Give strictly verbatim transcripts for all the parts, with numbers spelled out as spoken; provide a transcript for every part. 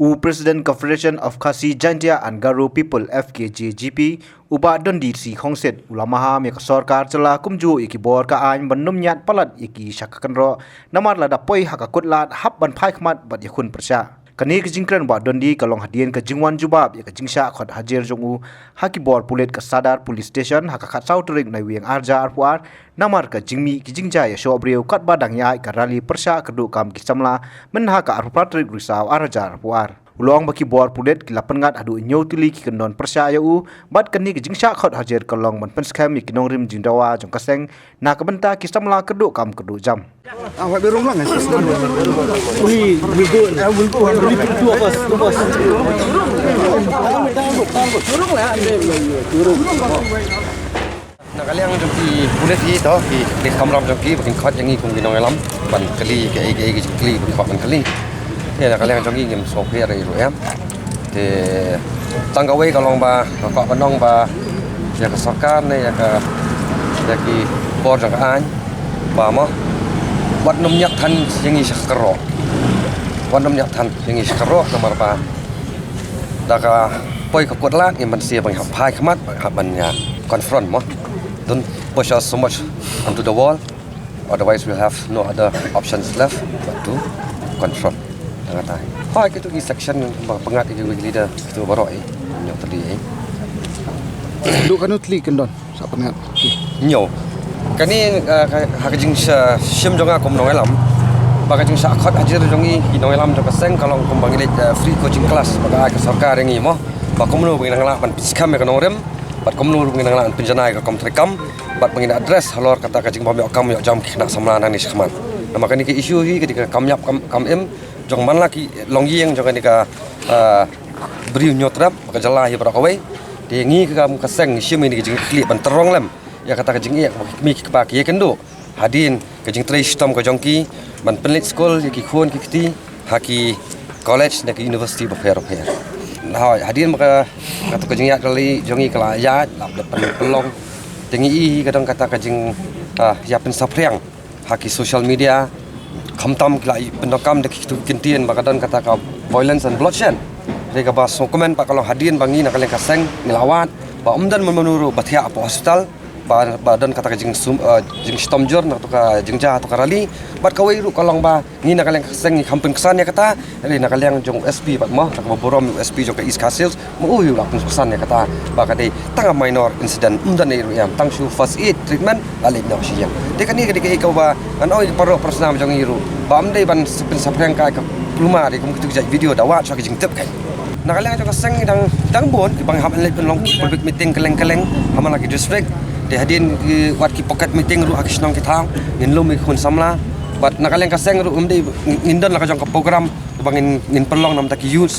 U President ka Federation of Khasi Jaintia and Garo People, F K J G P, u Bah Dundee C Khongsit, u la maham ïa ka sorkar jylla kumjuh ïa ki bor ka aiñ ban nym ñiad palat ïa ki sha ka kynroh, namar lada poi ha ka kutlad hap ban phai khmat bad ïakhun pyrshah. Kane ka jingkren Bah Dundee ka long hadien ka jingwan jubab ïa ka jingshah khot hajir jong u ha ki bor pulit ka Sadar Police Station ha ka khatsaw tarik Naiwieng arhajar arphew ar, namar ka jingmih ki jingjia ïashoh briew katba dang ïaid ka rally pyrshah kyrduh kam ki samla mynha ka arphew phra tarik Risaw arhajar arphew ar. U la ong ba ki bor pulit ki la pynngat haduh hynñiew tylli ki kyndon pyrshah ïa u, bad kane ka jingshah khot hajir ka long ban pynskhem ïa ki nongrim jingdawa jong ka seng na ka bynta ki samla kyrduh kam kyrduh jam. Ah, what we wrong lang, eh? Ui, we go. Eh, we'll go. Only two of us, two of us. Na ka liang jong ki pulit hi to, ki, ki kamram jong ki, ba kin khot ïa ngi kum ki nongïalam ban kylli, kaei kaei ki jingkylli ba ki kwah ban kylli. Te na ka liang jong ngi ngim sngewpher ei ruh em. Te tang kawei ka long ba nga kwah ban ong ba ïa ka sorkar ne ïa ka, ïa ki bor jong ka aiñ ba mo, wat nym ñiad than ïa ngi sha ka kynroh. Wat nym ñiad than ïa ngi sha ka kynroh namar ba da ka poi ka kutlad ngim banse ba ngi hap phai khmat, ba ngi hap ban ïa confront mo. Don't push us so much onto the wall. Otherwise, we'll have no other options left but to confront. Tang kata. Hooid, kitu ki section ba pynngat ki leader kitu baroh, eh. Hynñiew tylli, eh. Duk katno tylli kyndon sa pynngat? Hynñiew. Kane, eh, ka, ha ka jingshim jong nga kum nongïalam, ba ka jingshah khot hajir jong ngi ki nongïalam jong ka seng ka long kumba ngi leit, eh, free coaching class ba ka ai ka sorkar ïa ngi mo, ba kumno ba ngin nang lah ban pynskhem ïa ka nongrim, bad kumno ba ngin nang lah ban pynjanai ïa ka kam treikam, bad ba ngin address halor kata ka jingbym ïoh kam ïoh jam ki khynnah samla nangne shakhmat. Namar kane ka issue hi ka dei ka kam ïap kam, kam im jong man la ki longïing jong kane ka, ah, Bri u Hynñiewtrep, ka jylla hi baroh kawei. Te ngi ka kam ka seng ngi shim ïa kane ka jingkitkhlieh ban tyrrong lem ïa kata ka jingeh ba ki kmie ki kpa ki ïakynduh hadien ka jingtrei shitom ka jong ki ban pynleit skul ïa ki khun ki kti ha ki college ne ki university bapher bapher. Hooid, hadien ba ka, kata ka jingïaid rally jong ngi ka la ïaid, la dep pyn-, pynlong. Te ngi i hi ka don kata ka jing, ah, ïa pynsaphriang ha ki social media, khamtam ki la pyndonkam da ki kyntien ba ka don kata ka violence and bloodshed. Te kaba sngewkmen pat ka long hadien ba ngi na ka liang ka seng ngi la wad ba ym don mano mano ruh ba thiah hapoh hospital, ba, ba don kata ka jingsum, eh, jingshitom jur na kata ka jingjia kata ka rally. Bad kawei ruh ka long ba ngi na ka liang ka seng ngi kham pynksan ïa kata, hynrei na ka liang jong u S P pat mo, na kaba burom u S P jong ka East Khasi Hills, ma u hi u la pynskhem ïa kata ba ka dei tang ka minor incident, ym don ei ruh em, tang shu first aid treatment la leit noh sha ïing. Te kane ka dei kaei kaba ngan ong ïa ki paralok parasnam jong ngi ruh ba ym dei ban sa pynsaphriang kai ka kulmar ïa kum kitu ki jait video da wad shuwa ki jingtip kai. Na ka liang jong ka seng ngi dang, dang bun kiba ngi hap leit pynlong public meeting kylleng kylleng ha man la ki district. Te hadien ki wad ki pocket meeting ruh ha ki shnong ki thaw, ngin lum ïa ki khun samla. Bad na ka liang ka seng ruh ym dei ngin don la ka jong ka program ba ngin, ngin pynlong na bynta ki youth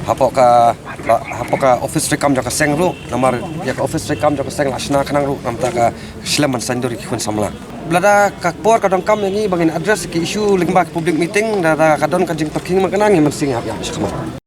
hapoh ka, ba, hapoh ka office treikam jong ka seng ruh, namar ïa ka office treikam jong ka seng la shna khnang ruh na bynta ka shlem ban saiñdur ïa ki khun samla. Lada ka por ka donkam ïa ngi ba ngin address ki issue lyngba ki public meeting, lada ka don ka jingpyrkhing ma kane ngin mynsiem ïa, ïa shakhmat.